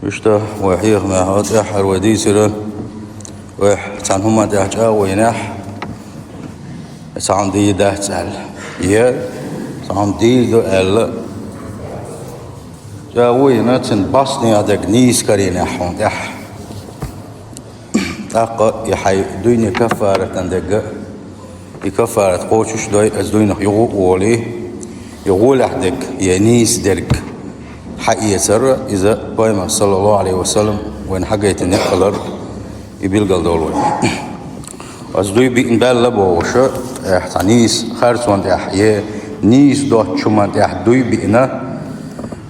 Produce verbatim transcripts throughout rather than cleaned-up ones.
Иштта вай хьехамехь тӀаьххьара вай дийцира, вай цхьана хӀуманна тӀехь чӀагӀо йинехь, цхьа хӀума дийр дац аьлла, е цхьа хӀума дийр ду аьлла, чӀагӀо йина, цуьнан бӀостанехьа дерг нийса карийнехь хьуна тӀехь. ТӀаккха и хьайн дуйне каффаратан дерг а, и каффарат кхочуш а дой, оцу дуйнах юха а волий, и гӀолехь дерг, я нийса дерг хьаэцар, иза Пайхамар, саллаллаху Ӏалайхи ва саллам, вайна хьагайтина некъ хилар, и билгал долу вай. Оцу дуй биъна баьлла бохуш, э, цхьа нийса харцонна тӀехь, е нийса доцучу хӀуманна тӀехь дуй биъна,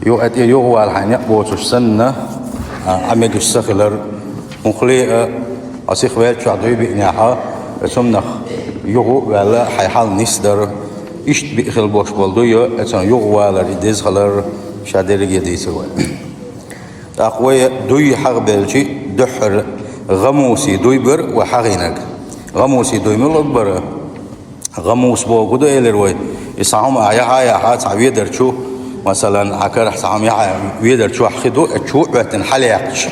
юха тӀе юхавала хьайн некъ боцуш санна, а, Ӏа мегаш ца хилар, хӀунда аьлча, хьо сихвеллачохь дуй биънехь, оцу хӀуманах юха а ваьлла, хьайн хьал нисдар, иштта биъ хила болуш болу дуй, оцунна юхавалар и деза хилар, ша дерриге дийцира вай. ТӀаккха вай дуй хьагӀбелчи дуьххьара гӀамусий дуй бара вай хьагӀийнарг. ГӀамусий дуй мила бара? ГӀамус бохург ду элира вай. И цхьа хӀума ахь яхьа а яхьа, цхьа ведар чу, масалан, хьан карахь цхьа хӀума яхьа ведар чохь хи ду, э, чу а Ӏоьттина хьалаяьккхича,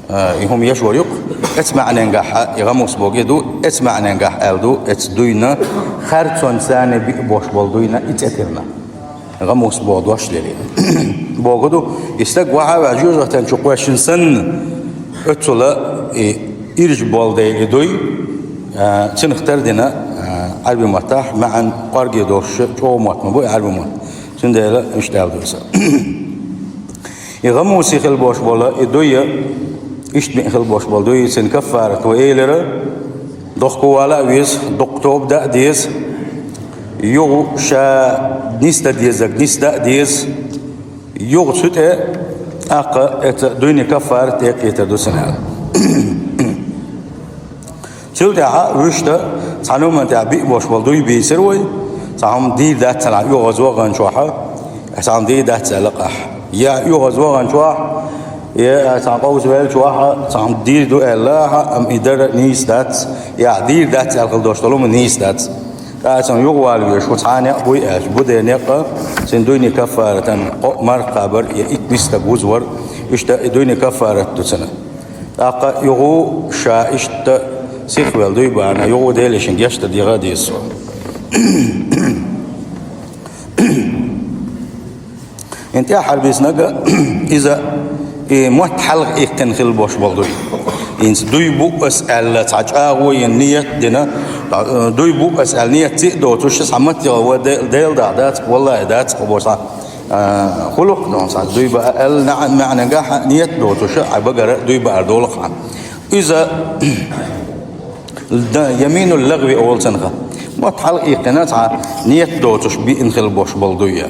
э, и хӀума еш вар юкъа. Эцу маьӀненгахь и гӀамус бохург и ду, эцу маьӀненгахь аьлла ду, эцу дуйна, харцонца царна биъ бош болу дуйна и цӀе тирна. ГӀамус боху дош лелийна. Боху ду, и стаг вахьа а ваьлла, жоьжахатин чу кхоьссина санна, оццула и ирча болу дела и дуй, а, цунах тардина, а, Ӏаьрби маттахь маьӀна кӀорге долуш чӀогӀа мотт ма бу и Ӏаьрби мотт. Цундела иштта аьлла ду иза. И гӀамусий хила бош болу и дуй, иштта биъ хила бош болу дуй, цуьнан каффарат вай элира, дохко вала а веза, доккха тоба дан а деза, юха ша нисдан дезарг нисдан а деза, юха цу тӀе тӀаккха эца дуйне каффарат тӀе а кхетар ду цуьнан аьлла. Цул тӀаьхьа вуьшта цхьана хӀуманна тӀехь биъ бош болу дуй бийцира вай, цхьа хӀума дийр дац ца лахь, оьгӀаз вахана чохь, цхьа хӀума дийр дац аьлла ахь. Я оьгӀаз вахана чохь, я цхьа къовса велла чохь, цхьа хӀума дийр ду аьлла ахь, амма и дара нийса дац, я дийр дац аьлла хила дош долу хӀума нийса дац. ТӀаккха цунна юхавала везаш, хӀу цхьа некъ буй аьлча, бу де некъ, цуьнан дуйне каффаратан кхоъ марха кхабар, я итт миска стаг вузвар, иштта и дуйне каффарат ду цуьнан. ТӀаккха юха ша иштта сихвелла дуй бахьана, юха Деле шен гечдар деха а деза цо. ХӀинца тӀаьххьара биснарг иза и мотт хьалха иккхина хила бош болу дуй. ХӀинца дуй бу ас аьлла, цхьа чӀагӀо йина ният а дина, дуй бу ас аьлла ният цхьа а доцуш, цхьа маттехь вай Де-, Дела дахь дац, валлахӀи дац, кхо бо цхьа, а, хӀуллакх а ду, цхьа дуй баа аьлла, наӀан маьӀнагахь ният доцуш, хьайн багара дуй баар долу хьан. Иза д-, яминул лагӀви олу цунах. Мотт хьалха иккхина цхьа ният доцуш биъна хила бош болу дуй.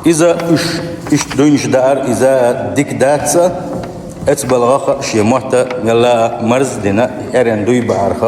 Иза уьш, иштта дуйнаш даар, иза дика дац, эцу балгӀах шен мотт мелла а марз а дина, эрна дуй баарх,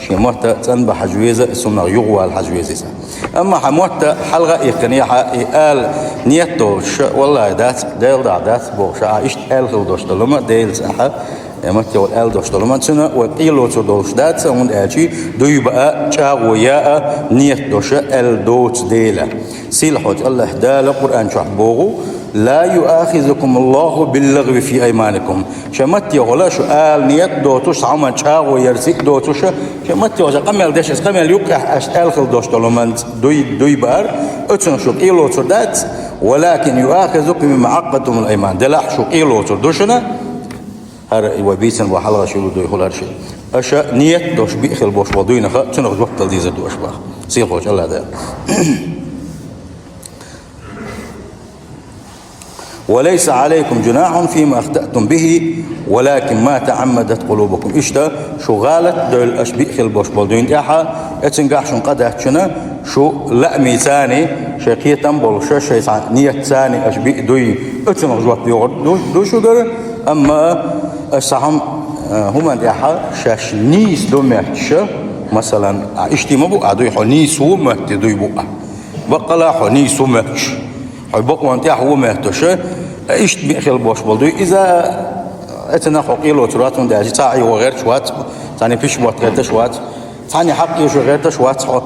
шен мотт цӀанбан хьажа веза, цунах юхавала хьажа веза иза. Амма хьан мотт хьалха иккхина, хьан и ала ният доцуш, валлахӀи дац, Дела дахь дац бохуш, а иштта аьлла хила дош долу ма, Делаца ахьа, Э, маттехула аьлла дош долу ма цуьнан вай къелоцур долуш дац, хӀунда аьлча дуй баа, чӀагӀо яа ният дош аьлла доцу дела. Сийлахьчу АллахӀ Дала Къуръан чохь боху: «Ла юахизукумуллаху биллагӀви фи айманикум». Шайн маттехула шу ала ният доцуш, цхьа хӀуманна чӀагӀо яр цхьа а доцуш, шайн маттехула ша къамел деш, аса къамел юккъехь аьшта аьлла хила дош долу манца дуй, дуй баар, оцунах шу къелоцур дац, «Валакин юахизукум бима Ӏакъадтумул айман». Делахь шу къелоцур ду шуна, ХӀара и вай бийцина бу хьалха шуьга дуй хӀулар ши. Аша ният дош биъ хила бош болу дуйнаха, цунах жоп дала дезар ду аша баха. Сийлахьчу АллахӀ Дала. «Ва лайса Ӏалайкум жунахьун фима ахтаътум бихи, валакин ма таӀаммадат къулубукум». Иштта, шу гӀалат девлла аша биъ хила бош болу дуйна тӀехьа, эцунгахь шун къа дац шуна, шу лаамий царний, шайн кхетам болуш, шайн цхьа ният царний аша биъ дуй, оцунах жоп йогӀур ду, ду шуьгара, амма аша цхьа хӀум-, э, хӀуманна тӀехьа шаьш нийса ду моьттуш, масалан, а, иштта ма бу а дуй, хьо нийса ву моьтту дуй бу а. Баккъала хьо нийса ву моьттуш, хьо бакъонан тӀехь ву моьттуш, э, иштта биъ хила бош болу дуй. Иза, э, эцунах хьо къелоцур вац, хӀунда аьлча цхьа а йогӀу гӀерташ вац, цхьаьна пиш мотт гӀерташ вац. Цхьаьна хьакъ йоьшу гӀерташ вац хьо.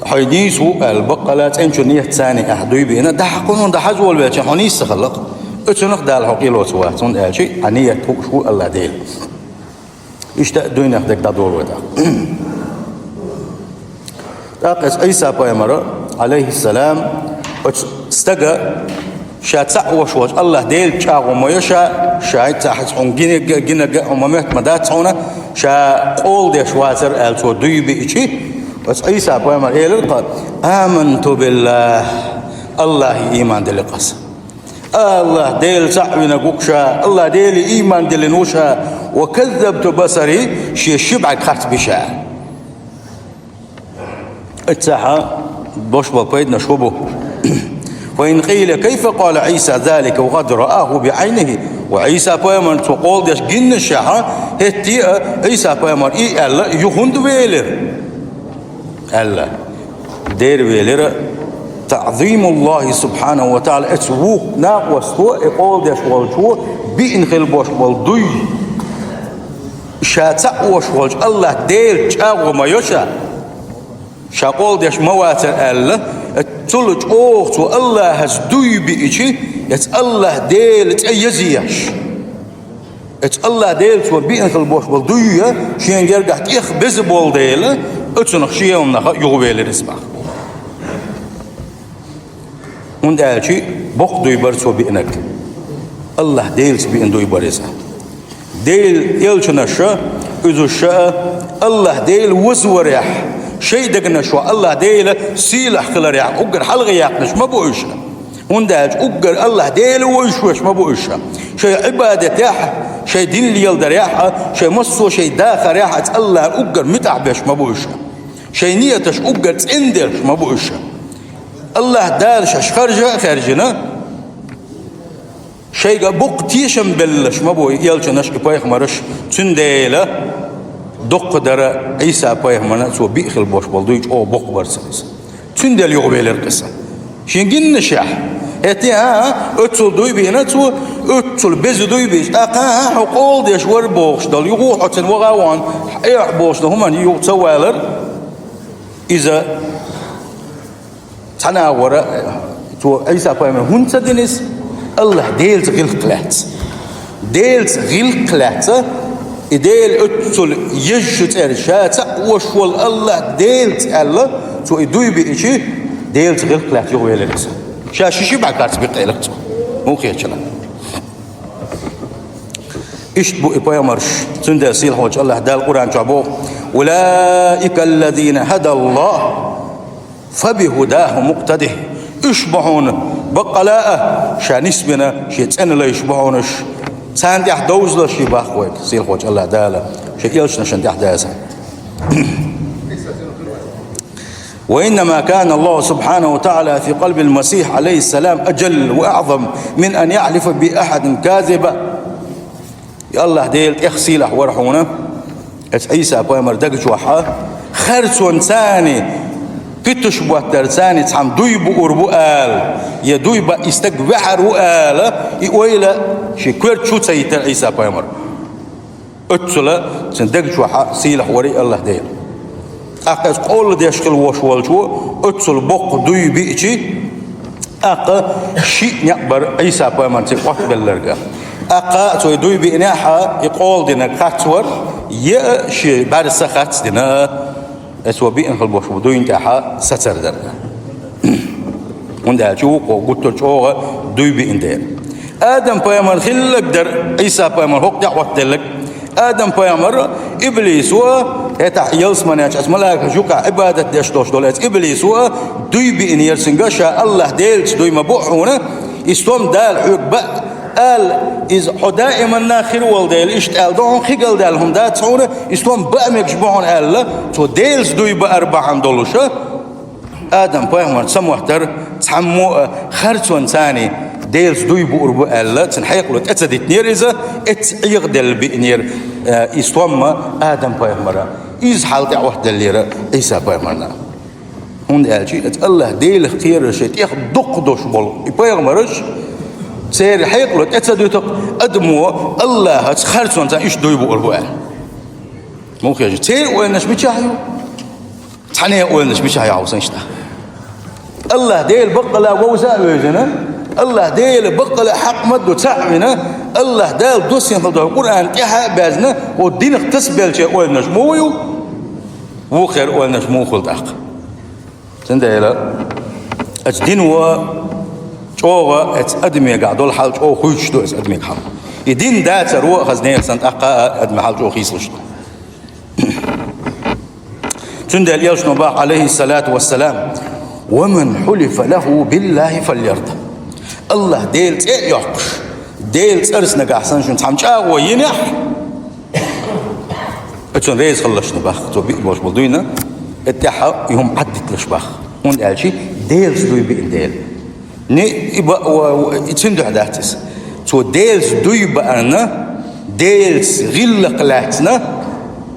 Хьо нийса ву аьлла, баккъала цӀена чу ният царний ахь дуй биъна, дӀахьакхуьнун дӀахьажа волавелча, хьо нийса ца хилла-кх. Оцунах Дала хьо къинош вац, хӀунда аьлча хьан ният хууш ву АллахӀ Дела. Иштта а дуйнах дерг дӀадоло вай тӀаккха. ТӀаккха оцу Ӏийса-пайхамара, Ӏалайхиссалам, оцу стага ша цхьаъ вош волчу АллахӀ Делаца чӀагӀо ма йо ша, ша хӀинца хьаьца хьуна гинарг а, гинарг а хьуна ма моьтту, ма дац хьуна, ша къола деш вацара аьлла цо дуй биъча, оцу Ӏийса-пайхамара элира-кх: «Аманту биллахӀ, АллахӀе ийман диллира-кх аса». АллахӀ Дела цхьаъ винарг ву-кх ша, АллахӀ Деле ийман диллина ву ша, ва каззабту бисарри, шен ши бӀаьрг харц би ша. Иццахьа дош болу пайданаш хӀун бу? Фа ин къийла, кайфа къала Ӏийса залика ва къад раахӀу биӀайнихӀи? Ва Ӏийса-пайхамар цо къола деш гиннашехьа, хӀетте а Ӏийса-пайхамар и аьлла, юха хӀунда велира? Аьлла, дера велира, таӀзимуллахӀи субхьанахӀу ва таӀала, оцу вукху накъосто, и къола деш волчо биъна хила бош болу дуй, ша цхьаъ вош волчу АллахӀ Делаца чӀагӀо ма йо ша, ша къола деш ма вацара аьлла, цул чӀогӀа цо АллахӀаца дуй биъча, оцу АллахӀ Делан цӀе еза еш. Оцу АллахӀ Делаца цо биъна хила бош болу дуй а шен гергахь тӀех беза болу дела, оцунах шен хӀуманах а юхавелира иза боху. ХӀунда аьлча боккха дуй бара цо биънарг. АллахӀ Делаца биъна дуй бара иза. Делан элчанаш а, уьш а АллахӀ Дела вазварехь, шайн дегнаш чохь АллахӀ Дела сийлахь хиларехь, уггар хьалха яьккхинарш ма бу уьш. ХӀунда аьлча уггар АллахӀ Дела вовзуш верш ма бу уьш. Шайн Ӏибадатехь а, шайн дин леладарехь а, шайн массо а шайн дахарехь а оцу АллахӀна уггар муьтӀахь берш ма бу уьш. Шайн неташ уггар цӀена дерш ма бу уьш. АллахӀ Дала шаьш харжа а хаьржина, шайга боккха тешам белларш ма бу и элчанаш, и пайхамараш, цундела доккха дара Ӏийса-пайхамарна а, цо биъна хила бош болу дуй чӀогӀа боккха бара цуьнан иза. Цундела юхавелира-кх иза. Шен гиннашехь, хӀетте а, а, оццул дуй биъна цо, оццул беза дуй биъча, тӀаккха а, а, хьо къола деш вара бохуш долу, юха хьо цуьнан ваха а вахана, хьо эхь бохуш долу хӀуманна юха ца валара иза. Цхьана агӀора цо Ӏийса-пайхамар хӀунда ца дина иза? АллахӀ Делаца гӀиллакх лаьцна. Делаца гӀиллакх лаьцна, и Дела оццул езачу цӀера ша цхьаъ вош волу АллахӀ Делаца аьлла, цо и дуй биъча, Делаца гӀиллакх лаьцна юхавелира иза. Ша ши ши бӀаьрг харц би-кх элира цо. ХӀун хеташ ду? Иштта бу и пайхамарш, цундела сийлахьчу АллахӀ Дала Къуръан чохь боху: «Улаика аллазина хӀадаллахӀ, фабихӀудахӀу мукътадихӀ». Уьш бу хьуна, баккъала а, ша нисбина, шен цӀена лайш бу хьуна уьш. Царна тӀехь довзалаш боху вайга сийлахьчу АллахӀ Дала, шен элчанашна тӀехь даза. وإنما كان الله سبحانه وتعالى في قلب المسيح عليه السلام أجل وأعظم من أن يحلف بأحد كاذبا. И АллахӀ Дела тӀех сийлахь вара хьуна, оцу Ӏийса-пайхамар даг чохь а, харцонца, питанаш боттарца цхьамма дуй буур бу ала, я дуй бан и стаг ваьхьар ву ала, и ойла шен коьрта чу ца йитира Ӏийса-пайхамар. Оццула цуьнан даг чохь а сийлахь вара и АллахӀ Дела. ТӀаккха иза къола деш хила вош волчо оццула боккха дуй биъча, тӀаккха шиъ некъ бара Ӏийса-пайхамар цига Ӏоттабелларг. ТӀаккха цо и дуй биънехь а, и къола динарг харц вара, я шен бӀаьрса харц дина, оцо биъна хила бош бу дуйна тӀехь а сацар дара. ХӀунда аьлча вукхо гуттар чӀогӀа дуй биъна дела. Адам-пайхамар хилларг дара Ӏийса-пайхамар хӀокху тӀе Ӏоттаделларг. Адам-пайхамар, иблисо, хӀетахь ялсаманечу оцу малайкашна юкъахь Ӏибадат деш долуш долу оцу иблисо а дуй биънера цуьнга, ша АллахӀ Делаца дуй ма буу хьуна, и стом Дала хьоьга баа ала, иза хьо даиманна хир волу дела, иштта аьлла ду хьуна, кхин галдаьлла хӀума дац хьуна, и стом баа мегаш бу хьуна аьлла, цо Делаца дуй баар бахьана долуш а, Адам-пайхамар ца моттара, цхьаммо а харцонца Делаца дуй буур бу аьлла, цуьнан хьекъало тӀе ца дитинера иза, эцца Ӏехаделла биънера, э, и стом Адам-пайхамара. Иза хьал тӀе Ӏоттаделлера Ӏийса-пайхамарна. ХӀунда аьлча оцу АллахӀ Делах кхерар шайн тӀех дукха долуш болу и пайхамараш, церан хьекъало тӀе ца дуьту-кх адамо АллахӀаца харцонца иштта дуй буур бу аьлла. Муха хеза? Церан ойланаш мичахь ю? Цхьанне ойланаш мичахь яхьа сан иштта? АллахӀ Дела баккъала вовза а вевзина, АллахӀ Дела бакъ а хьакъ ма ду цхьаъ вина, АллахӀ Дала доссийна хилла долу Къуръан тӀаьхьа а баьзна, хӀокху динах тасабеллачеран ойланаш муха ю, вукхеран ойланаш муха хуьлу тӀаккха. Цундела оцу дино чӀогӀа, оцу адамегахь долу хьал чӀогӀа хуьйцуш ду оцу адамийн хьал. И дин дацаро а хаза нехан санна тӀаккха а адамийн хьал чӀогӀа хийцалуш ду. Цундела элчано боху, Ӏалайхиссалату вассалам: «Ва ман хьулифа лаху биллахи фальярда». АллахӀ Делан цӀе а йоккхуш, Делан цӀарца нагахь санна шуна цхьамма чӀагӀо йинехь, оцунна реза хилалаш ду боху, цо биъна болуш болу дуйна, и тӀаьхьа и хӀума Ӏаддиталаш боху. ХӀунда аьлча Делаца дуй биъна дела. Не, и ба-, ва-, ва-, и цуьнан дуьхьа дац иза. Цо Делаца дуй баьрна, Делаца гӀиллакх лаьцна,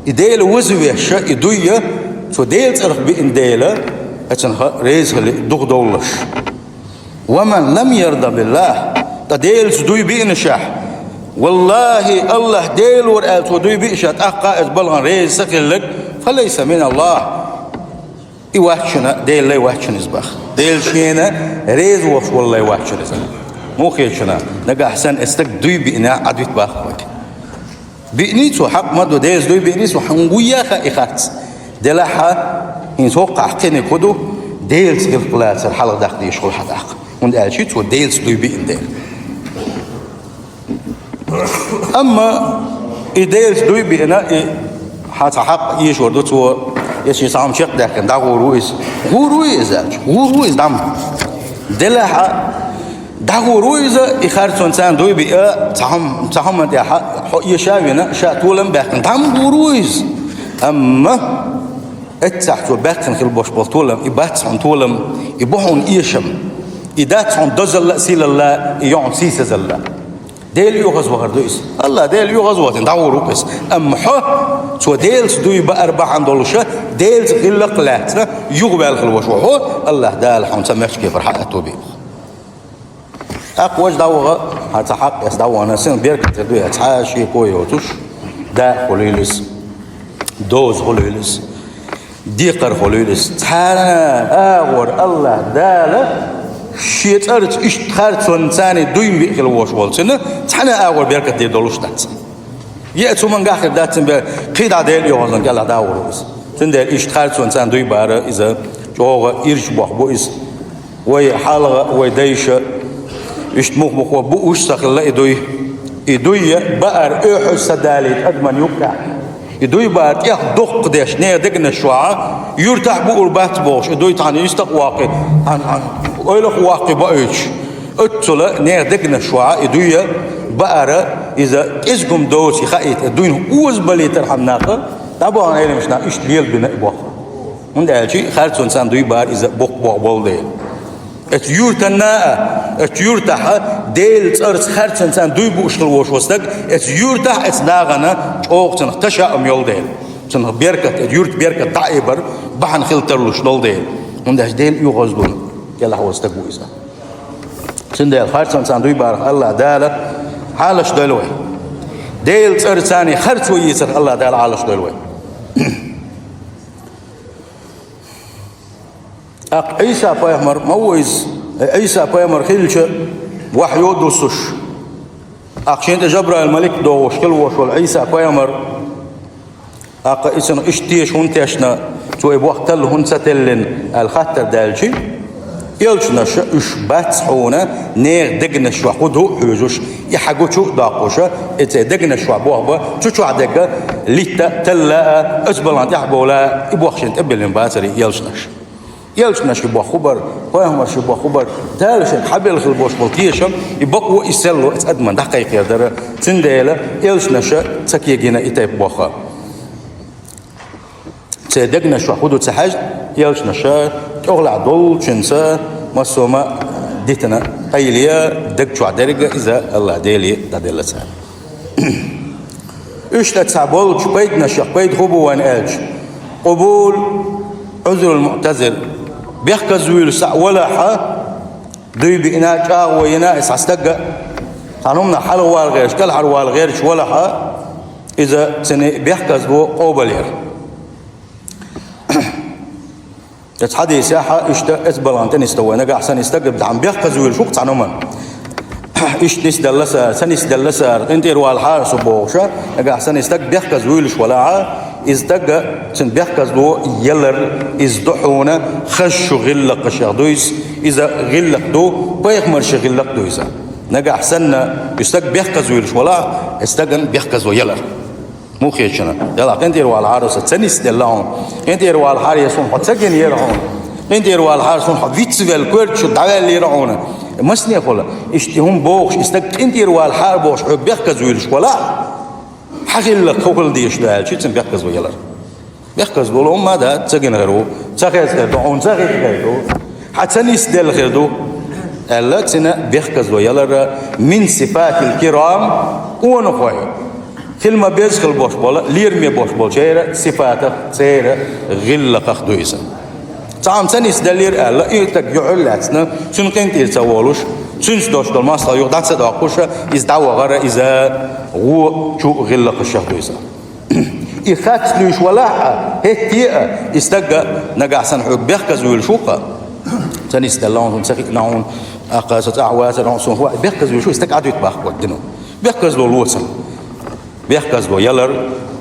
и Дела вазвеш, и дуй а цо Делан цӀарах биъна дела, оцунна реза хила духадовлалаш. «Ва ман лам ярда биллахи», ткъа Делаца дуй биънашехь, валлахи, АллахӀ Дела вара аьлла цо дуй биънашехь, тӀаккха а иза балхана реза ца хилларг, «фалайса миналлахи». И вац шуна, Делан лай вац шуна иза боху. Дела шена реза волуш волу лай вац шуна иза. Муха хета шуна, нагахь санна и стаг дуй биънехь Ӏадвита боху вайга. Биъний цо, хьакъ ма ду, Делаца дуй биъний цо, хьуна вуй яха и харц. Делахь а, хӀинца хӀокхахь кхиниг хӀун ду, Делаца гӀиллакх лацар хьалха даккха дезаш хуьлу хьан тӀаккха. ХӀунда аьлча цо Делаца дуй биъна дела. Амма и Делаца дуй биъна, и хьан цхьа хьакъ эшор ду цо, я шен цхьа хӀума чекхдаьккхина, дӀагӀур ву иза. ГӀур вуй иза аьлча? ГӀур ву иза дӀа ма. Делахь а, дӀагӀур ву иза, и харцонца дуй биъна, цхьа хӀума, цхьа хӀуманна тӀехь хьо эша а вина, ша толам а баьккхина, дӀа ма гӀур ву иза. Амма эццахь цо баьккхина хила беш болу толам, и бац хьуна толам, и бу хьуна эшам, и дац хьуна дозалла а, сийлалла а, и ю хьуна сийсазалла. Дела оьгӀазвахар ду иза. АллахӀ Дела оьгӀазвахийтина дӀагӀур ву иза. Амма хьо, цо Делаца дуй баар бахьана долуша, Делаца гӀиллакх лаьцна, юхаваьлла хила веш ву хьо, АллахӀ Дала хьуна цхьа маьрша кепара хьан а тобий. ТӀаккха важа дӀаваха, хьан цхьа хьакъ эцна дӀавахана, сенна беркат хир ду, я цхьа а шеко йоцуш, дакъа хуьлийла иза, доза хуьлийла иза, декхар хуьлийла иза. Цхьана а агӀор АллахӀ Дала шен цӀарца иштта харцонца дуй биъна хила веш волчунна, цхьана а агӀор беркат дийр долуш дац. Е а цу мангахь хир дац, цундела кхин дӀа Дела оьгӀазлан кӀелахь дӀагӀур ву иза. Цундела иштта харцонца дуй баар иза чӀогӀа ирча боху бу иза. Вай хьалха, вай дайша, иштта мух-мухо бууш ца хилла и дуй. И дуй баар оьхьаз ца далийта адаман юккъехь. И дуй баар тӀех дуккха деш, нехан дегнаш чохь, юьртахь буур бац бохуш, и дуй цхьана йистах а ваккхий, цхьана, цхьана ойлах а ваккхий баийтуш. Оццула нехан дегнаш чохь и дуй баар, иза кӀезиг-м доций хаийта, и дуйнах озабалийтархьама нах, дӀабахана Ӏеламнаха иштта лелабина и боху. ХӀунда аьлча харцонца дуй баар иза боккха боху болу дела. Оцу юьртана а, оцу юьртахь Делан цӀарца харцонца дуй бууш хила волуш волу стаг, оцу юьртахь, оцу нахана чӀогӀа цунах ташаам йолу дела. Цунах беркат, оцу юьрта беркат дӀаайбар бахьана хила тарлуш долу дела. ХӀунда аьлча Дела оьгӀазвахана кӀелахь волу стаг ву иза. Цундела харцонца дуй баарх АллахӀ Дала Ӏалашдойла вай. Делан цӀарца харцо йийцарх АллахӀ Дала Ӏалашдойла вай. ТӀаккха Ӏийса-пайхамар ма ву иза. Ӏийса-пайхамар хилча, вахьйо а дуссуш, тӀаккха шен тӀе Жабраил-малик догӀуш хила волуш волу Ӏийса-пайхамар, тӀаккха и цунах иштта теша хӀунда тешна, цо и боху талла хӀунда ца теллина аьлла хаттар даьлча, элчанаша, уьш бац хьуна нехан дегнаш чохь хӀун ду а хьоьжуш, и хьан гучу а доккхуша, и церан дегнаш чохь боху бан, цу чохь дерг литта а, талла а, оцу балхана тӀехь бовла а, и боху шена тӀе а биллина бацара и элчанаша. Элчанаша боху хӀун бара, пайхамараша боху хӀун бара, Дала шена хьабелла хила болуш болу тешам, и бакъо, и селло оцу адаман дӀакхайкхийр дара, цундела элчанаша ца кегийна и тайпа боху. Церан дегнаш чохь хӀун ду ца хьаьжна, элчанаша тӀехула долчуьнца массо а ма дитина, къайле а, даг чохь дерг а иза АллахӀ Деле дӀаделла цара. Иштта цхьа болчу пайданашех пайда хӀун бу вайна аьлча, къубул Ӏузрул муӀтазир, бехказа вуьйлуш схьа валахь, дуй биъна, чӀагӀо йина, и цхьа стаг а, цхьана хӀуманах хьалхавала гӀерташ, кӀелхьарвала гӀерташ валахь, иза цуьнан бехказло къобалъяр. Эцу хьадисехь иштта эцу балгӀан тӀе нисдан вай. Нагахь санна и стаг бехказа вуьйлуш ву-кх цхьана хӀуманна. Иштта нисделла цара, ца нисделла цара, къинтӀера валахьара со бохуш, нагахь санна и стаг бехказа вуьйлуш валахь, иза стаг, цуьнан бехказло ялар, иза ду хьуна хазачу гӀиллакхашех ду иза, иза гӀиллакх ду, пайхамарийн гӀиллакх ду иза. Нагахь санна и стаг бехказа вуьйлуш валахь, и стагана бехказло ялар. Муха хеташ ду? Делахь къинтӀера валахьара со, ца нисделла хьуна. КъинтӀера валахьара я суна хьо ца гинера хьуна. КъинтӀера валахьара суна хьо вицвелла, коьртачу дӀаваьллера хьуна. Массанехула, иштта и хӀума бохуш, и стаг къинтӀера валахьара бохуш, хьоьга бехказа вуьйлуш валахь, хьан гӀиллакх хӀун хила дезаш ду аьлча, цуьнан бехказло ялар. Бехказло ло ма дац, ца гина хир ву, ца хезна хир ду, хьуна ца хетта хир ду, хьан ца нисделла хир ду, аьлла, цуьнан бехказло ялар мин сифатил кирам, къонахой. Хила ма-безза хила болуш болу, лераме болуш болчеран сифатах, церан гӀиллакхах ду иза. Цхьамма ца нисделлера аьлла, и стаг юьхьӀуьлла лаьцна, цуьнан къинтӀера ца волуш, цуьнца долуш долу массо а юха дӀа ца доккхуш, иза дӀавахара, иза вочу гӀиллакхашех ду иза. И хатта луьйш валахь а, хӀетте а, и стаг нагахь санна хьоьга бехказа вуьйлуш ву-кх, ца нисделла хьуна, ца хиъна хьуна, тӀаккха со цӀахь вацара хьуна, суна хӀун а бехказа вуьйлуш ву, и стаг Ӏадвита бохург дина. Бехказло ло цунна. Бехказло ялар,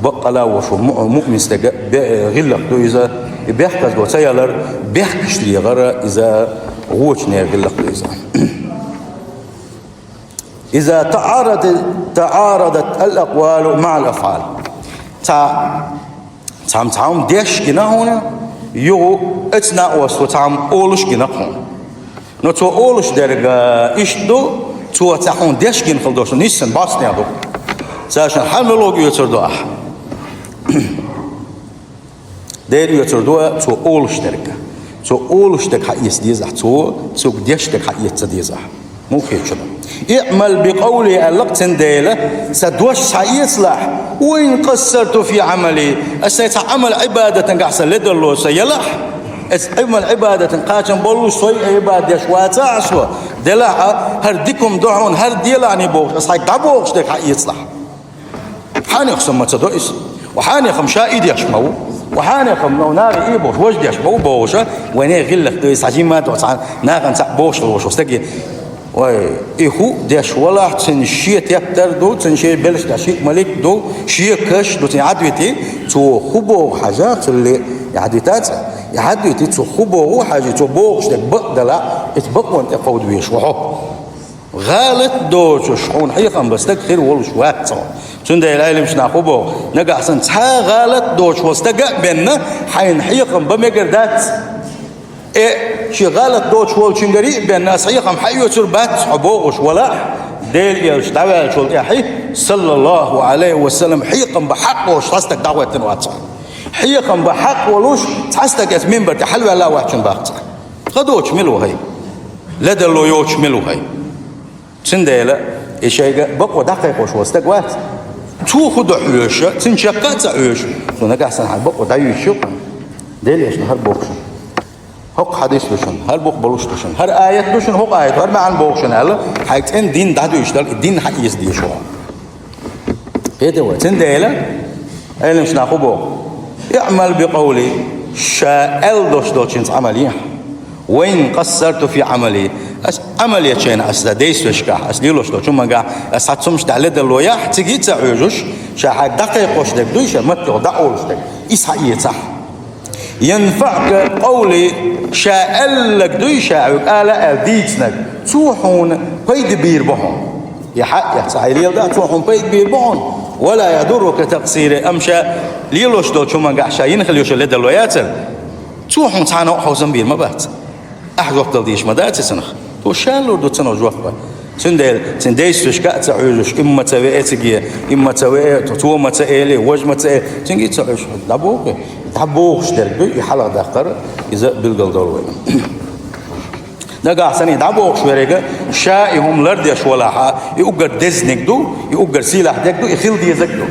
баккъала а волуш ву му-, муъмин стеган бе-, гӀиллакх ду иза, и бехказло ца ялар, бехкаш лехара, иза вочу нехан гӀиллакх ду иза. Иза таӀарадат, таӀарадат ал-акъвалу маӀал афӀал. Цхьа, цхьамма цхьа хӀума деш гина хьуна, юха оцу накъосто цхьамма олуш гина хьуна. Но цо олуш дерг, а, иштта ду, цо цхьа хьуна деш гина хила долуш, нийсса бӀостанехь ду. Цаьршинна хьан мила оьцур ду ахь? Дера оьцур ду цо олуш дерг. Цо олуш дерг хьаэца деза ахь, цо, цуьнга деш дерг хьаэца ца деза ахь. Муха хеташ ду? «ИӀмал би къавли», аьлла-кх цундела, сан дош схьаэцалахь, «ва ин къассарту фи Ӏамали», аса цхьа Ӏамал-Ӏибадатангахь сан ледарло сан ялахь, аса Ӏамал-Ӏибадатан кхачам боллуш со а Ӏибадат деш вацахь а со, делахь а, хӀара дика хӀума ду хьуна, хӀара делахь бохуш, аса хьайга дӀабохуш дерг хьаэцалахь. Хьанех сан ма ца до иза. Ва хьанех-м ша и деш ма ву. Ва хьанех-м нагахь и бохуш, важа деш ма ву бохуш, вайна гӀиллакх ду иза, цхьа жимма а ду, цхьа нахана цхьаъ бохуш хила волуш ву стаге. Вай, и хӀуъа деш валахь, цуьнан шен тептар ду, цуьнан шен белшаш тӀехь шиъ малик ду, шен каш ду, цуьнан Ӏадвити, цо хӀун боху хьажа, цулли Ӏадвитац, Ӏадвити, цо хӀун боху хьажи, цо бохуш дерг бакъ далахь, иза бакъонна тӀе кховда везаш ву хьо. ГӀалат доцуш хьуна хьехам бан стаг хир волуш вац хьо. Цундела Ӏеламнаха хӀун боху, нагахь санна цхьа а гӀалат доцуш волу стаг а бенна, хьайна хьехам бан мегар дац. Э, шен гӀалат доцуш волчуьнгара а бенна, аса хьехам хьаоьцур бац хьо бохуш валахь, Делан Элча дӀаваьллачул тӀаьхьа, саллаллаху Ӏалайхи ва саллам, хьехам бан хьакъ волуш цхьа стаг дӀахӀоьттина вац хьо. Хьехам бан хьакъ волуш цхьа стаг эцу минбар тӀе хьалаваьлла а ваьччун бац хьо. Тхан доцуш мила ву хьай? Ледарло йоцуш мила ву хьай? Цундела и шайга бакъо дӀакхайкхош волу стаг вац. Цо хӀун до хьоьжуш, цуьнан чекх а ца Ӏоьжуш, цо нагахь санна хьан бакъо дӀаюьйцуш ю-кх. Делан Элчано хӀара боху шуна. ХӀокху хьадис ду шуна, хӀара букъ болуш ду шуна, хӀара аят ду шуна, хӀокху аят, хӀара маьӀна боху шуна аьлла, хьайга цӀена дин дӀадуьйцуш дала, и дин хьаэца дезаш ву хьо. ХӀета вай, цундела Ӏеламнаха хӀун боху? «ИӀмал би къавли», ша аьлла долуш долчуьнца Ӏамал е. «Ва ин къассарту фи Ӏамали», ас Ӏамал ечу хенахь, ас сан действиешкахь, ас лелош долчу хӀумангахь, ас цхьа цхьа хӀумнаш тӀехь ледарло яхь, цига а ца Ӏоьжуш, ша хьайга дӀакхайкхош дерг дуй, ша маттехула дӀаолуш дерг, иза хьаэцахь. «Янфаъка къавли», ша аьлларг дуй, ша хьоьга ала аьлла дийцинарг, цо хьуна пайда бийр бу хьуна. И хьаэцна хьайн леладахь, цо хьуна пайда бийр бу хьуна. «Ва ла ядуррука такъсири», амма ша лелош долчу хӀумангахь ша йина хила йолу ледарло яцара, цо хьуна цхьана а хьовсам бийр ма бац. Ахь жоп дала дезаш ма дац и цунах. Цо ша лур ду цунах жоп. Цундела цуьнан действиешка а ца Ӏоьжуш, и ма ца веа цига, и ма ца веа, цо ма ца элий, важа ма ца элий, цуьнга а ца Ӏоьжуш, дӀабоху. ДӀабохуш дерг ду и хьалхадаккхар, иза билгал долу вайна. Нагахь санна и дӀабохуш верг, ша и хӀума лардеш валахь, и уггар дезаниг ду, и уггар сийлахь дерг ду, и хила дезарг ду.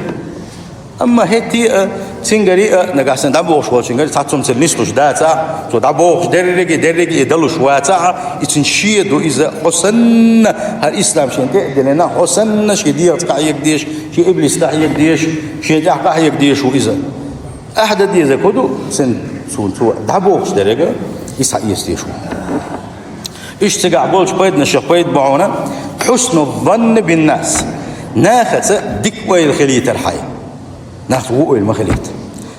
Амма хӀетте а, цуьнгара а, нагахь санна дӀабохуш волчуьнгара цхьа цхьа хӀума цуьнан нислуш дацахь, цо дӀабохуш дерриге, дерриге и далуш вацахь, и цуьнан шен ду иза, хьо санна, хӀара ислам шена тӀе а диллина, хьо санна шен дегӀаца къахьега дезаш, шен иблис къахьега дезаш, шен тӀехь къахьега дезаш ву иза. Ахьа дан дезарг хӀун ду? Цуьнан Цунца дӀабохуш деррига и схьаэца дезаш ву. Иштта цигахь болчу пайданашех пайда бу хьуна: «Хьусну занни бин-нас». Нахаца дика ойла хилийтар хьайн. Нахаца вон ойла ма хилийта.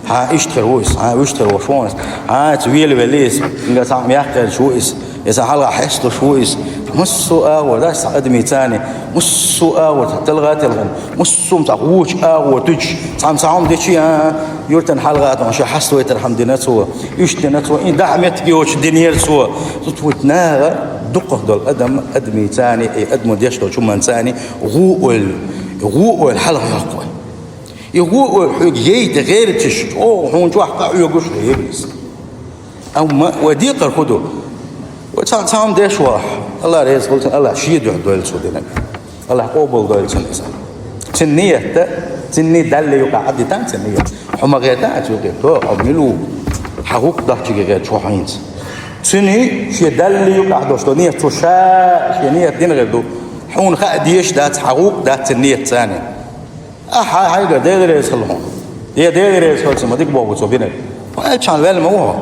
Хьан иштта хир ву иза, хьан вуьшта хир ву шуна иза, хьан иза велавелла иза, цхьаъ яккхийча ву иза, иза хьалха хьесташ ву иза. Массо а агӀор дац цхьа адамийн царна, массо а агӀор цхьа талха а телхина, массо а цхьа вочу агӀор туьдуш, цхьамма цхьа хӀума дичи а, юьртан хьалха а тохна шен хьаставайтар хьама дина цо, уьш дина цо, и дахьа меттиг йоцуш динера цо. Цу тхуьт наха дукхах долу адам, адамийн царна, и адамо деш долчу хӀуманна царна, гӀо ойла, гӀо ойла хьалха йоккху. И гӀо ойла хьоьга яйта гӀерташ, чӀогӀа хьуна чохь къахьоьгуш хир ю иза. Амма вай декхар хӀун ду? Вай цхьа, цхьа хӀума деш вахь, АллахӀ реза хуьлда цунна, АллахӀ шен дуьхьа дойла цо динарг. АллахӀ къобал дойла цунна иза. Цуьнан ният а, цуьнан ният Далла юкъахь Ӏадда ду цуьнан ният. Хьо ма гӀерта а цуьнга, хьо мила ву? Хьан гӀуллакх дохчиге гӀерта хьо хьайца. Цуьнан шен Далла юкъахь долуш долу ният, цо ша шен ният дина хир ду. Хьуна хаа дезаш дац, хьан гӀуллакх дац цуьнан ният царна. Ахьа хьайгара Дела реза хуьлда хьуна. Я Дела реза хуьлда цунна, ма дика боху цо бинарг. Хьо аьллачхьана ваьлла ма ву хьо.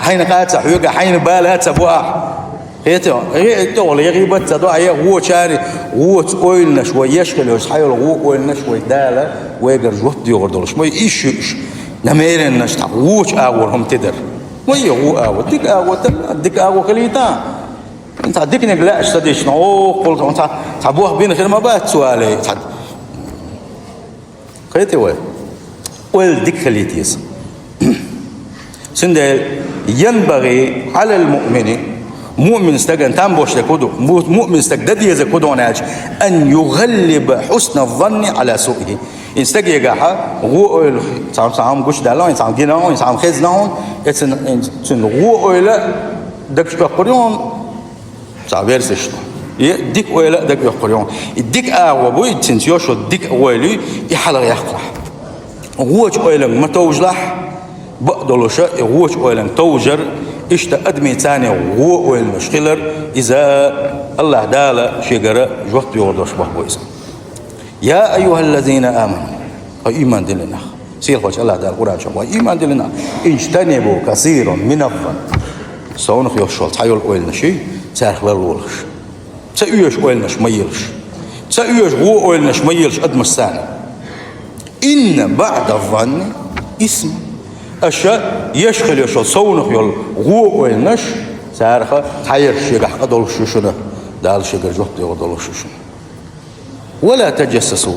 Хьайна къа ца хьоьгу, хьайна бала ца бу ахь. Кхетий, э, тӀехула я гӀийбат ца до, я вочара, воцу ойланаш вай еш хилла йолуш, хьайолу вон ойланаш вай Дала вайгара жоп доьхур долуш. Ма иш юуш, намереннаш тхьа вочу агӀор хӀума тидар. Ма я вон агӀо, дика агӀо, дика агӀо хилийта. Цхьа диканиг лаьаш ца дична, оха кхул цхьа, цхьа бох бина хир ма бац цо алий, цхьа. Кхетий вай? Ойла дика хилийта иза. Цундела, янбагӀи Ӏалал муъмини, муъмин стагана там бош дерг хӀун ду, му-, муъмин стаг дан дезарг хӀун ду аьлча, ан югӀаллиба хьусна занни Ӏала суъихӀи. И стагегахьа гӀо ойла, цхьа, цхьа хӀума гучудаьлла, цхьа хӀума гина, цхьа хӀума хезна хьуна, и цуьнан, цуьнан гӀо ойла дагчу оьккхур ю хьуна. Цхьа версеш ду. И дика ойла а дага оьккхур ю. И дика агӀо буй, цуьнца йош йолу дика ойла юй, и хьалха яккхалахь. Вочу ойланга ма товжалахь, бакъдолуша и вочу ойланга товжар, иштта адамийн царна гӀо ойланаш хилар, иза АллахӀ Дала шегара жоп доьхур долуш боху иза. Я айюхаллазина аману, хьо ийман диллина нах. Сийлахьчу АллахӀ Дала Къуръан чохь: «Ва ийман диллина нах, ижтанибу касиран миназ-занни». Совнах йолуш йолу цхьа йолу ойланаш, царах ларлолаш. Ца оьшу ойланаш ма елаш. Ца оьшу гӀо ойланаш ма елаш адамаш санна. Инна баъдаз-занни исм. Аша еш хилла йолу совнах йолу гӀо ойланаш, царах цхьаерш шегахь къа долуш ю шуна, Дала шегара жоп доьхур долуш ю шуна. Ва ла таджассасу.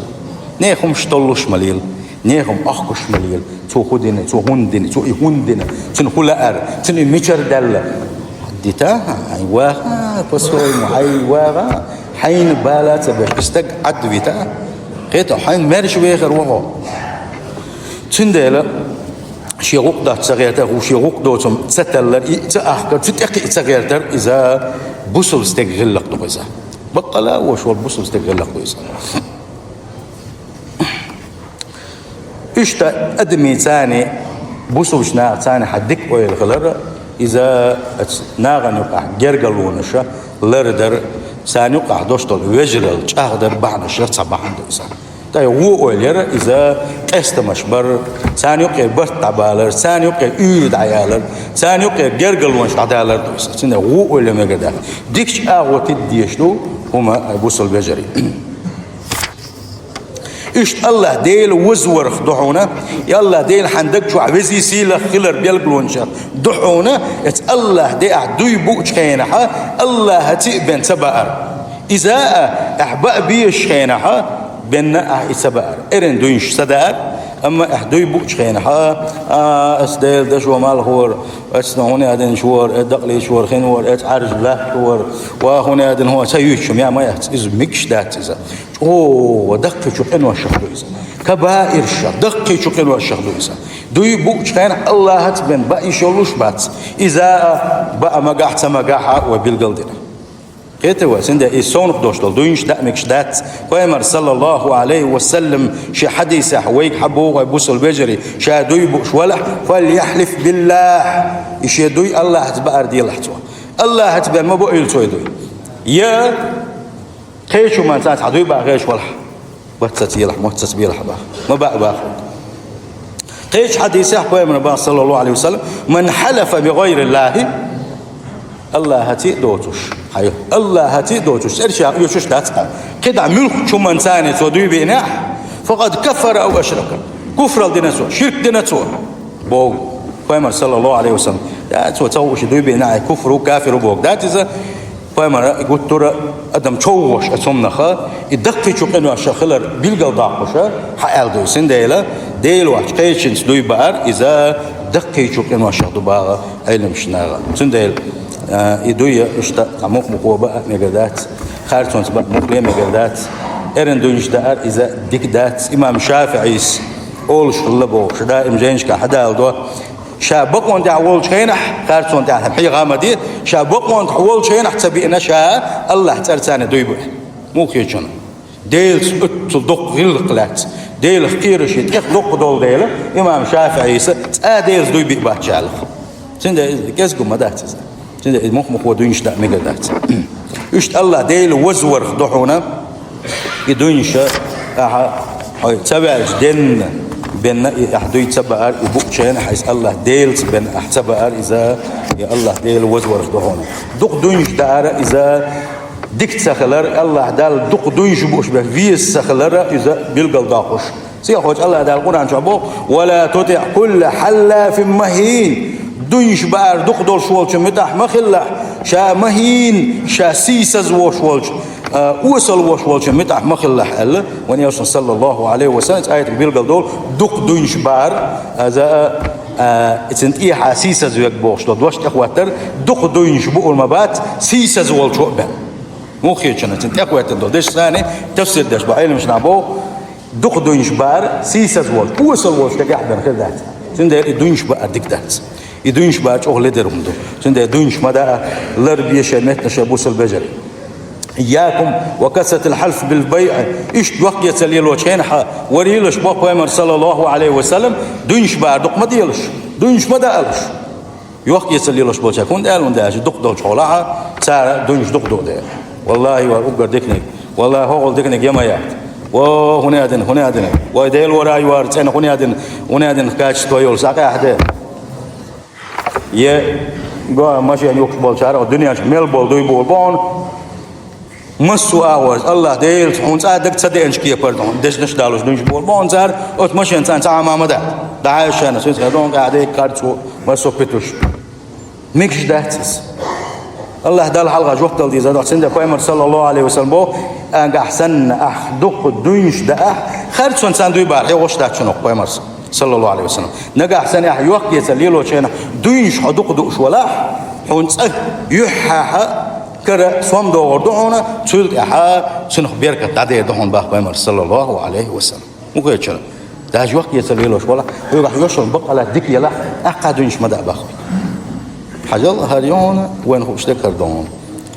Нехан хӀумаш толлуш ма лела, нехан хӀума охкуш ма лела. Цо хӀун дина, цо хӀунда дина, цо и хӀунда дина, цуьнан хӀун лаьара, цуьнан и мичара даьлла. Дита, хьайн ваха, по-своему, хьайн ваха, хьайна бала ца беш, и стаг Ӏад вита. Кхета, хьайн маьрша вехар ву хьо. Цундела шен гӀуллакх доцу ца гӀертар, шен гӀуллакх доцург ца таллар, и ца ахкар, цу тӀекхиъ ца гӀертар, иза бусулба стеган гӀиллакх ду иза. Баккъала а вуьш волу бусулба стеган гӀиллакх ду иза. Иштта адамийн царна, бусулбачу нахаца царна хьан дика ойла хилар, иза оцу нахана юкъахь гергарлонаш лардар, царна юкъахь долуш долу вежаралла чӀагӀдар бахьанашех цхьа бахьана ду иза. Ткъа и вон ойла яра иза къестамаш бар, царна юкъе барт дӀабалар, царна юкъе уьйр дӀаялар, царна юкъе гергарлонаш дӀадалар ду иза. Цундела вон ойла мегар дац. Дикачу агӀор тидда дезаш ду хӀума бусулба вежарий. Иштта АллахӀ Дела вазварх ду хьуна, и АллахӀ Дела хьан даг чохь везий сийлахь хилар билгалонашех ду хьуна, эца АллахӀ Де ахь дуй буучу хенахьа, АллахӀаца а бен ца баар. Иза а, ахь баа безаш хенахьа, бенна ахь и ца баар. Эрна дуйнаш ца даар, амма ахь дуй буучу хенахьа, а, ас Дела дашо малхор, эцна хӀун яа динчу вара, э, дакъалийчу вара, хин вара, эц Ӏаьржа латтор, ва хӀун яа дина хӀун ца юьйцучу, я ма яц, иза мегаш дац иза. ЧӀогӀа даккхийчу къиношах ду иза. Кабаиршах, даккхийчу къиношах ду иза. Дуй буучу хенахь АллахӀаца бен баа йиш йолуш бац. Иза а баа магахь, ца магахь а вай билгал дина. Кхетий вай, цундела и совнах долуш долу дуйнаш даа мегаш дац. Пайхамар, саллаллаху алейхи ва саллам, шен хьадисехь вайга хьан боху вай бусулба вежарий, ша дуй бууш валахь, фальяхлиф биллахь. И шен дуй АллахӀаца баар делахь цо. АллахӀаца бен ма баийла цо и дуй. Я кхечу манца цхьа дуй баа хеш валахь. Ваццаца елахь, моццаца белахь баха. Ма баа баха. Кхечу хьадисехь пайхамара боху, саллаллаху Ӏалайхи ва саллам: «Ман хьалафа би гӀайриллахи», Аллахьаций а доцуш, хьайо, Аллахьаций а доцуш, цӀераш йоьшуш дац хьан. КхидӀа муьлххачу хӀуманца цо дуй биънехь, «факъад кафара ав ашрака», куфрал дина цо, ширк дина цо, боху пайхамара, саллаллаху Ӏалайхи ва саллам. Я, цо ца хууш дуй биънехь, куфр ву, кафир ву боху дац иза. Пайхамара и гуттара а адам човгӀош а цомнаха, и даккхийчу къиношах хилар билгалдоккхуша хьааьлла ду. Цундела Дела вахча кхечуьнца дуй баар, иза даккхийчу къиношах ду баха Ӏеламнаха. Цундела, а, и дуй а иштта цхьа мукъа-мукъо баа мегар дац, харцонца баа мукъале мегар дац. Эрна дуйнаш даар иза дика дац. Имам ШафиӀис олуш хилла боху, ша даим жайнашкахь хьадалдо. Ша бакъонан тӀехь волчу хенахь, харцонан тӀехь хьехам ма де, ша бакъонан тӀехь волчу хенахь ца биъна ша Аллахьан цӀарца дуй бу. Муха хеташ ду? Делаца оццул доккха гӀиллакх лаьцна, Делах кхераш тӀех доккха долу дела, имам ШафиӀис цкъа Делаца дуй биъ бац аьлла. Цундела иза кӀезиг ма дац иза. Цундела иза мукъа-мукъо дуйнаш даа мегар дац. Иштта Аллахь Дела вазварх ду хьуна, и дуйнаш ахьа хьо ца ваьлча денна, бенна и ахь дуй ца баар, и буучу хенахь иза Аллахь Делаца бен ахь ца баар иза, и Аллахь Дела вазварх ду хьуна. Дукха дуйнаш даара иза дика ца хилар, Аллахь Далла дукха дуйнаш бууш бен веза ца хилар иза билгалдоккхуш. Сийлахьчу Аллахь Дала Къуръан чохь боху: «Ва ла тутиӀ кулла хьаллафин махӀин». Дуйнаш баар дукха долуш волчун муьтӀахь ма хилалахь, ша махӀин, ша сийсаз волуш волчу, а, осал волуш волчун муьтӀахь ма хилалахь аьлла. Вайн Элчано, саллаллаху Ӏалайхи ва саллам, цу аятехь билгалдолу дукха дуйнаш баар, иза, а, а, цуьнан тӀехьа сийсаз верг бохуш долу дош тӀехӀоттар, дукха дуйнаш буур ма бац, сийсаз волчо а бен. Муха хеташ ду, цуьнан тӀехӀоьттина долу дешнашна тафсир деш бу Ӏеламнаха боху, дукха дуйнаш баар, сийсаз волчу, осал волчу дагахь бен хир дац. Цундела и дуйнаш баар дика дац. И дуйнаш баар чӀогӀа ледара хӀума ду. Цундела дуйнаш ма даа, лар бе шайн меттанаш, бусалба вежарий. «Ийякум ва касратал хьалфи бил байӀ». Иштта йохк-эцар лелочу хенахь варелаш боху пайхамара, саллаллаху Ӏалайхи ва саллам, дуйнаш баар дукха ма делаш, дуйнаш ма даалаш. Йохк-эцар лелош болчаьрга хӀунда аьлла, хӀунда аьлча дукха долчу хьолахь цара дуйнаш дукха ду дела. Валлахи, вара уггар диканиг. Валлахи, хӀокхул диканиг я ма яц. О, хӀун а дина, хӀун а дина. Вай Дела вара а йора цӀена, хӀун а дина, хӀун а дина качество йолу сакъаьхьа де. Е, го, машен юккуш болчара, дуьнен чу мел болу дуй боху бохуна. Массо а агӀор, Аллахь Делаца хьуна цкъа а дага ца деанчу кепара, дешнаш а далош дуьйнаш боху бохуна цара, оцу машенца цхьа а ма ма дац. ДӀахьаьжча шайна, цуьнца дон къаьхьа дайта карцо, массо а питуш. Мегаш дац иза. Аллахь Далла хьалха жоп дала деза, доху цуьнан пайхамар, саллаллаху Ӏалайхи ва саллам, боху, нагахь санна ахь дукха дуьйнаш даахь, харцонца дуй баар хьегӀош дац шуна, боху пайхамарс, саллаллаху Ӏалайхи ва саллам. Нагахь санна ахь йохк-эцар лелочу хенахь дуьйнаш хьо дукха дууш валахь, хьуна цкъа юьххьехьа кара сом догӀур ду хьуна, цул тӀаьхьа цунах беркат дӀадер ду хьуна, боху пайхамарс, саллаллаху Ӏалайхи ва саллам. Муха хеташ ду? Даже йохк-эцар лелош валахь, хьоьгахь йош йолу бакъ а лаьцна дика елахь, тӀаккха дуьйнаш ма даа, боху. Хьажал, хӀара ю хьуна, вайна хууш дерг хӀара ду хьуна.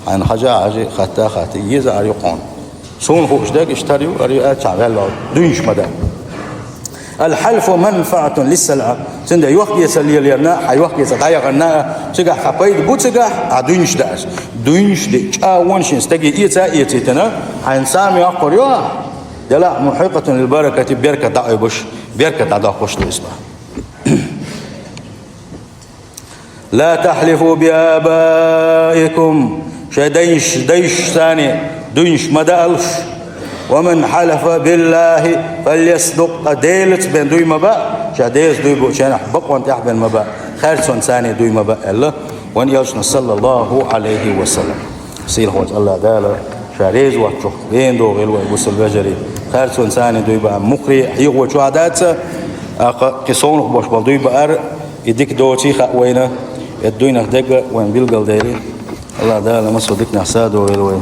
Хьайна хьажа а хьажи, хатта а хатти, еза хӀара ю хьуна. Суна хууш дерг иштта хӀара ю, хӀара ю аьлла, цхьа ваьлла валахь, дуьйнаш ма даа. «Аль-хьалфу манфаӀатун лис-салам». Цундела йохк-эцар лелорна, хьан йохк-эцар дӀаяхарна, цигахь хьан пайда бу цигахь, ахь дуьйнаш даа. Дуьйнаш де чӀагӀонаш шен стаге эца а эцийтина, хьайна сам йоккхур ю ахь, делахь, «мухьикъатун лил-баракати», беркат дӀаойбуш, беркат дӀадоккхуш ду иза, боху. «Ла тахьлифу би абаикум», шайн дайш, дайшца дуьйнаш ма даалаш. «Ва ман хьалафа биллахи фальясдукъ», ткъа Делаца бен дуй ма баа, ша Делаца дуй буучу хенахь бакъонан тӀехь бен ма баа, харцонца дуй ма баа аьлла вайн Элчано, саллаллаху Ӏалайхи ва саллам. Сийлахьчу Аллахь Дала ша реза воцчух вена догӀийла вай, бусалба вежарий, харцонца дуй баа, муххале хьехо чохь дац, тӀаккха кхин совнаха болуш болу дуй баар, и дика доций хаьа вайна, и дуьйнах дерг а вайна билгалдели. Аллахь Дала массо а диканах садогӀийла вай.